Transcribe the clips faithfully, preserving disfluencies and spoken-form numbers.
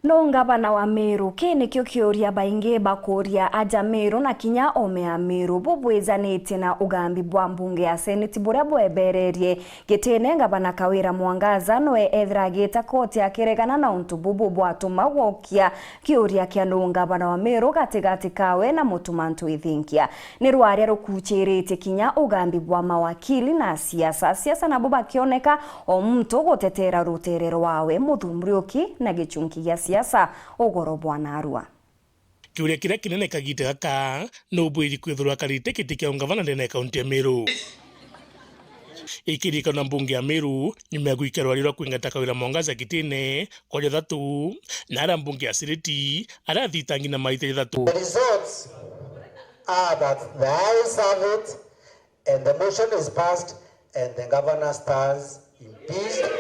No ngavana wa Meru? Kii nikio kiuria baingi bakuuria aja Meru na kinya ome ya Meru bubwijanitie na ugambi bwa mbunge ya Seneti buria bwebererie gitine. Ngavana Kawira Mwangaza nwe ethira agita koti akiregana na untu bubu bwatuma gwokia kiuria kia nu ngavana wa Meru gatigati kawe na Mutuma Ntwithinkia. Ni rwaria rukuchiritie kinya ugambi bwa mawakili na siasa, siasa nabo bakioneka o muntu gutetera rutere rwawe. Muthumburiuki na gichunki gia siasa, ugoro bwa narua. Kiuria kiria kinene kagita gaka, nu bwiri kwithirwa akarite giti kia ungavana ndene ya kaunti ya Meru? Ikirikana mbunge ya Meru, nyuma ya gwikia rwaria rwa kwingata Kawira Mwangaza gitine kwa jathatu, na aria mbunge ya Seneti aria athitangi na maita jathatu. The results are that the ayes have it, and the motion is passed, and the governor stands impeached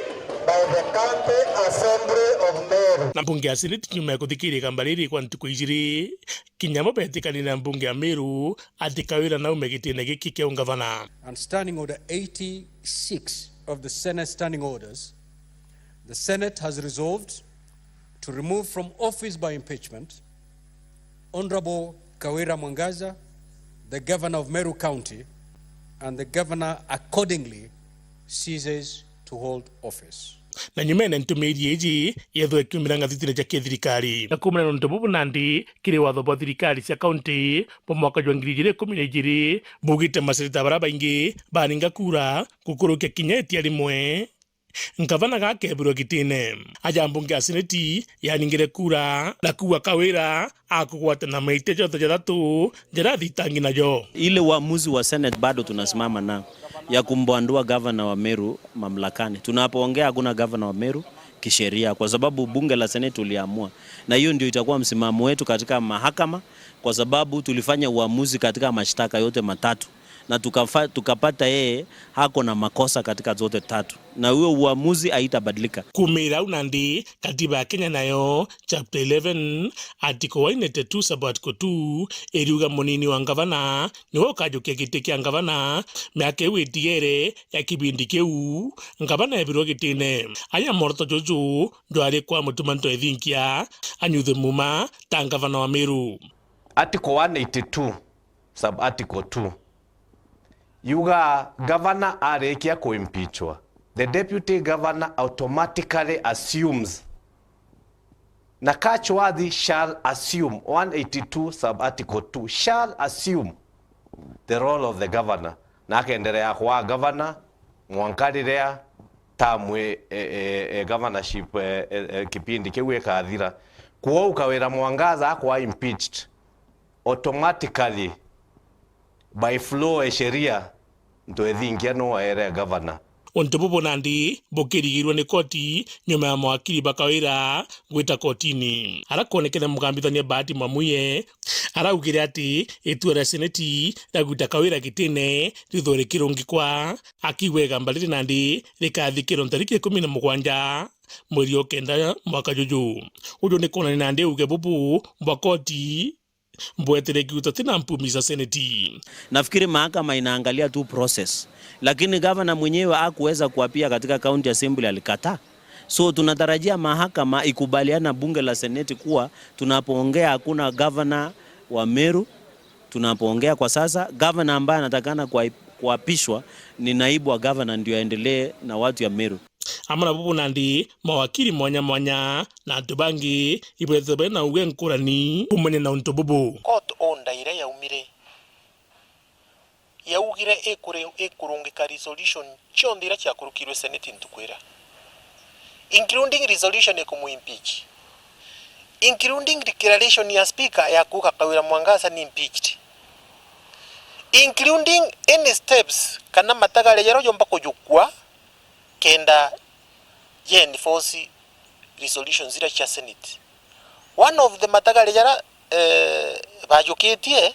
by the County Assembly of Meru. Na mbunge ya Seneti nyuma ya kuthikiria igamba riri kwa ntuku ijiri, kinya bo betikanirie na mbunge ya Meru ati Kawira naume gitine giki kia ungavana. And Standing Order eighty-six of the Senate Standing Orders, the Senate has resolved to remove from office by impeachment Honorable Kawira Mwangaza, the Governor of Meru County, and the Governor accordingly ceases to hold office. Na nyumene ntumiri iji yethwe ikiumira ngathitine cia kithirikari. Na kumana na untu bubu nandi, kiri watho bwa thirikari cia kaunti bwa mwaka jwa ngiri ijiri ikumi na ijiri, bugite maseneta baria baingi baninga kura gukurukia kinya itia rimwe. Ngavana gakebirwa gitine. Aja mbunge ya Seneti yaningire kura na kuuga Kawira akugwata na maitia jonthe jathatu jaria athitangi najo. Ile uamuzi wa Senate bado tunasimama nao, ya kumbandua gavana wa Meru mamlakani. Tunapoongea hakuna gavana wa Meru kisheria, kwa sababu bunge la Senate tuliamua, na hiyo ndio itakuwa msimamo wetu katika mahakama, kwa sababu tulifanya uamuzi katika mashtaka yote matatu na tukafa-, tukapata yeye hako na makosa katika zote tatu, na huyo uamuzi haitabadilika. Kumira au nandi, katiba ya Kenya nayo, chapter eleven, article one eighty-two, sub article two, iriuga munini wa ngavana niwe ukajukia giti kia ngavana miaka iu itigere ya kibindi kiu ngavana ebirwe gitine. Aya mworoto juju jwari kwa Mutuma Ntwithinkia anyuthe muma ta ngavana wa Meru. Article one eighty-two, sub article two, yuga governor arikia kuimpeachwa, the deputy governor automatically assumes, na catch worthy, shall assume, one eighty-two sub article two, shall assume the role of the governor, na akenderea kwa governor mwanka riria tamu e, e, e, e, governorship, e, e, e, kipindi kiu ikathira. Kwou Kawira Mwangaza akwa impeached, automatically, by flow e sheria, Ntwithinkia no aere governor. Untu bubu nandi bukirigirwe ni koti nyuma ya mawakili ba Kawira gwita kotini. Ara kwonekene mugambithania Bahati Mwamuye araugire ati itua ria seneti ria gwita Kawira gitine rithwe rikirungikwa, akiuga igamba riri nandi rikathikirwa ntariki ikumi na mugwanja mweri o kenda mwaka juju. Uju ni kwonania nandi uge bubu bwa koti mbwetere kiuta tina mpumi za seneti. Nafikiri mahakama inaangalia tu process, lakini gavana mwenyewe hakuweza kuapia katika county assembly, alikataa. So tunatarajia mahakama ikubaliana na bunge la seneti kuwa tunapoongea hakuna gavana wa Meru, tunapoongea kwa sasa gavana ambaye anatakana kuai-, kuapishwa ni naibu wa gavana ndio aendelee na watu ya Meru. Amwe na bubu nandi, mawakili mwanya mwanya na antu bangi ibwethwe bari na uge nkurani kumania na untu bubu. Court order iria yaumire, yaugire ikuri-, ikurungika resolution cionthe iria ciakurukirwe seneti ntuku iria, including resolution ikumuimpeach, including declaration ya speaker ya kuuga Kawira Mwangaza ni impeached, including any steps kana matagaria jaria jomba kujukua kenda ye enforce resolutions iria cia senate. One of the matagaria jaria, eh, bajukitie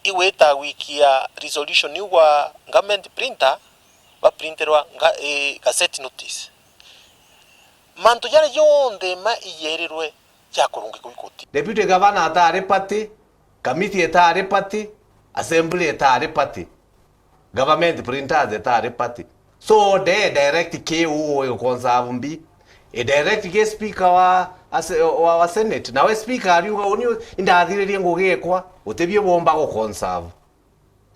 igwita gwikia resolution iu gwa government printer, baprinterwa nga-, eh, gazette notice. Mantu jaria jonthe ma iyerirwe jakurungikwa i koti. Deputy governor atari party, kamiti itari party, assembly itari party, government printers itari party. So de direct kiu iguconserve mbi. I direct ki speaker wa, ase-, wa, wa Senate. Nawe speaker ariuga, "Uni indathiririe ngugi ekwa, utibio bomba gu conserve."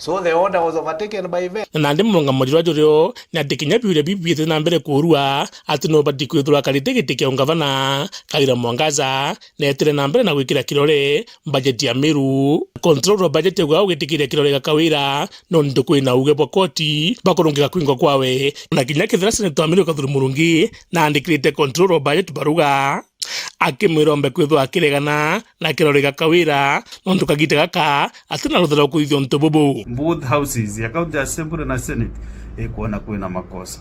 So the order was overtaken by events. Na nandi murungamiri jwa jurio ni ati kinya biuria biu biitite na mbere kuurua, ati no ubati kwithirwa akarite giti kia ungavana, Kawira Mwangaza neetire na mbere na gwikira kirore bajeti ya Meru. Controller wa bajeti auga ugitikiria kirore gia Kawira nontu kwina uuge bwa koti bwa kurungika kwingwa kwawe. Na kinya kethira seneta wa Meru Kathuri Murungi naandikirite controller wa bajeti baruga, akimwira ombe kwithwa akiregana na kirore gia Kawira nontu kagita gaka atina rutha rwa kuthithia untu bubu. Both houses ya County Assembly na Senate ikwona kwina makosa.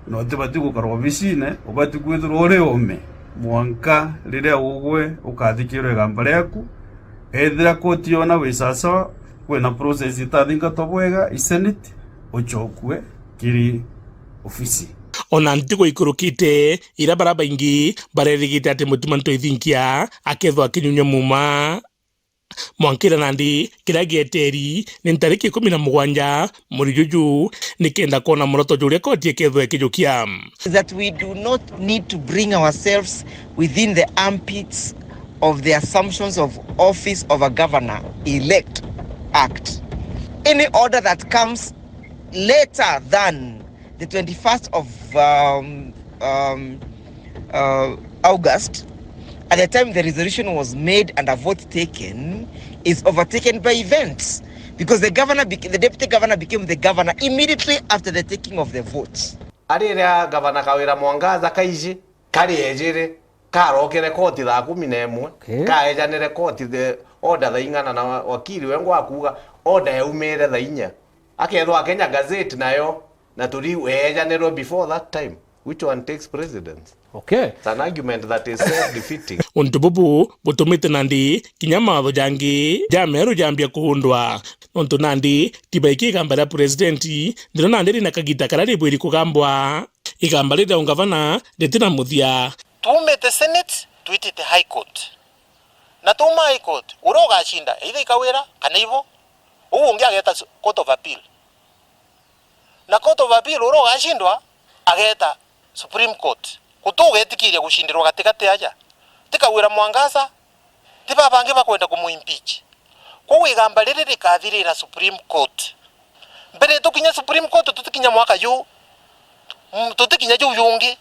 Na utibati gukara obicine, ubati kwithirwa uri ome mwanka riria ugwe ukathikirwa igamba riaku. Ethira koti yona wi sawasawa, kwina process itathingatwa bwega i Senate, uchokue kiri ofisi. Ona ntuku ikurukite, ira bara baingi barerigite ati Mutuma Ntwithinkia akethwa akinyunywa muma. Mwankira nandi kiria gieteri ni ntariki ikumi na mugwanja mweri juju, nikenda kwona muroto juria koti ikethwa ikijukia. Is that we do not need to bring ourselves within the armpits of the Assumptions of Office of a Governor Elect Act. Any order that comes later than the twenty-first of, um, um, uh, August, at the time the resolution was made and a vote taken, is overtaken by events. Because the governor, bec- the deputy governor became the governor immediately after the taking of the vote. Ari riria Gavana Kawira Mwangaza kaiji, kari ejire, karokere koti thaa kumi na imwe, okay, kaejanire koti, the order thaa ing'ana, na wa-, wakili wengwa akuuga order yaumire thaa inya. Akethwa Kenya Gazette nayo, na turi weejanirwe before that time. Which one takes precedence? Okay. It's an argument that is self-defeating. Untu bubu butumite nandi kinya maatho jangi ja meru jambia kuundwa. Nontu nandi ti baiki igamba ria president, ndiro nandi rina kagita karia ribwiri kugambwa. Igamba riria ungavana ritina muthia. Tuumite Senate, twitite High Court. Na tuuma High Court, uria ugacinda, either i Kawira kana ibo, uu ungi ageeta su-, Court of Appeal. Na Court of Appeal uria ugacindwa, ageeta Supreme Court. Guti ugetikiria gucindirwa gatigati aja. Ti Kawira Mwangaza, ti babangi bakwenda kumu impeach. Kwou igamba riri rikathirira Supreme Court. Mbere tukinya Supreme Court, tutikinya mwaka juu, mm, tutikinya juu jungi.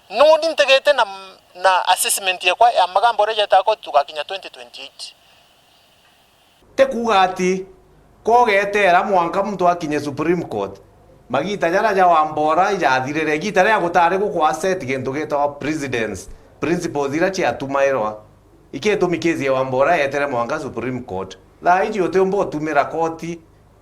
Nuni ntegete na, na assessment yakwa ya magamba uria jetaga koti tugakinya twenty twenty-eight. Ti kuuga ati kogeteera mwanka muntu akinye Supreme Court. Magiita jaria ja Wambora ijathirire, igiita riria gutaari gukwa set gintu gitagwa precedence, principles iria ciatumairwa. Iki gitumi case ya Wambora yeetere mwanka Supreme Court. Thaa iji utiumba utumira koti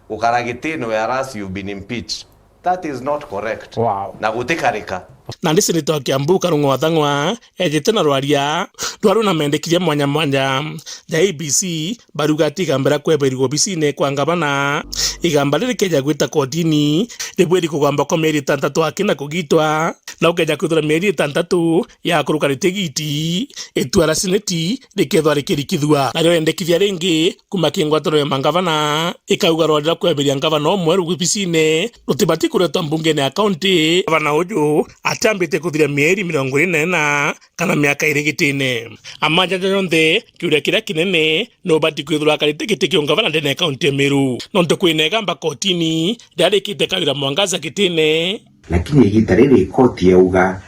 gukara gitine whereas you've been impeached. That is not correct. Wow. Na gutikarika. Nandi seneta wa Kiambu Karung'o wa Thang'wa ejite na rwaria rwa runa mendekithia mwanya mwanya ja A B C, baruga ati igamba ria kweberigwa obisine kwa ngavana. Igamba riri rikeja gwita kotini, ribwiri kugamba kwa mieri itantatu aki na kugitwa, na ukeja kwithirwa mieri itantatu ya kuruka ritigiti, itua ria seneti rikethwa rikirikithua. Nario endekithia ringi kuma ki ngwataniro ya mangavana ikauga rwari rwa kweberia ngavana umweru obisine rutibati kuretwa mbungene ya kaunti. Ngavana uju atiambite kuthiria mieri mirongo iri na ina kana miaka iri gitine. Amanja jonthe, kiuria kiria kinene, nubati kwithirwa akarite giti kia ungavana ndene ya kaunti ya Meru. Nontu kwina igamba kotini riarikite Kawira Mwangaza gitine. Lakini igiita riri koti yauga,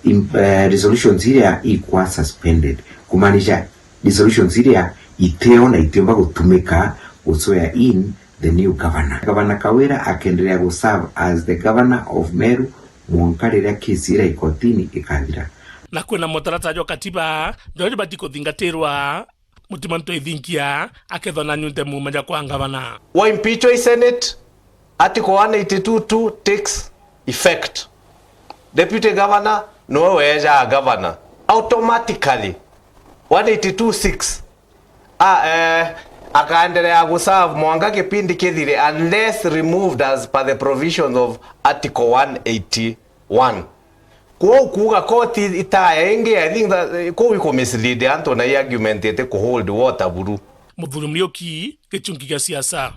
im-, eh, resolutions iria ikwa suspended, kumaanisha resolutions iria itio na itiumba gutumika gu swear in the new governor. Governor Kawira akendelea gu serve as the governor of Meru mwanka riria case iria ikotini ikathira. Na kwina mutaratara jwa katiba juria jubati kuthingatirwa. Mutuma Ntwithinkia akethwa na nyunte muuma ja kwa ngavana. Waimpeachwa i Senate, Article one eighty-two two takes effect. Deputy Governor noe weejaa Governor. Automatically, one eighty-two six, a, eh, akaendelea guserve mwanka kipindi kithire unless removed as per the provisions of Article one eighty-one. Kwou kuuga koti itaya ingi, I think that, eh, kwou iku mislead antu na i argument iti ku hold water buru. Muthuri Muriuki, gichungi gia siasa.